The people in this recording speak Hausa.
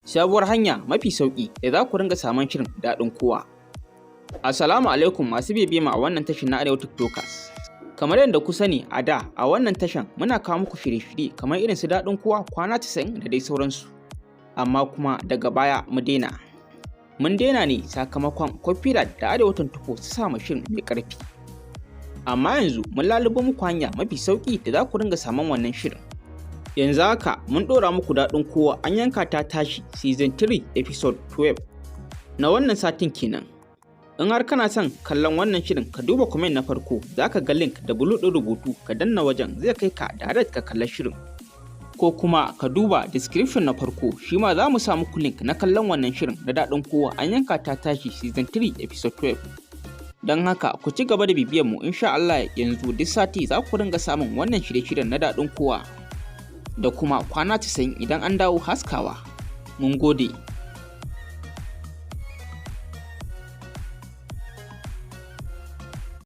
Sabuwar hanya mafi sauƙi da za ku ringa samun shirin Daɗin Kowa. Assalamu alaikum masu bibiya mu a wannan tashin na Arewa TikTokers. Kamar yadda ku sani, a da a wannan tashan muna kawo muku shirye-shirye kamar irin su Daɗin Kowa, Kwana 90 da dai sauransu. Amma kuma daga baya mu daina. Mun daina ne sakamakon copyright da Arewa 24 su sa shirin mai ƙarfi. Amma yanzu mun lalubo muku hanya mafi sauƙi da za ku ringa samun wannan shirin. Yanzu haka mun ɗora muku Daɗin Kowa An Yanka Ta Tashi season 3 episode 12 na wannan satin kenan. In har kana son kallon wannan shirin, ka duba comment na farko, za ka ga link da blue ɗin rubutu, ka danna wajen, zai kai ka direct ka kalla shirin. Ko kuma ka duba description na farko, shi ma za mu sa muku link na kallon wannan shirin na Daɗin Kowa An Yanka Ta Tashi season 3 episode 12. Don haka ku ci gaba da bibiyar mu, insha Allah yanzu duk sati za ku ringa samun wannan shirye-shiryen na Daɗin Kowa da kuma Kwana 90 idan an dawo haskawa. Mun gode.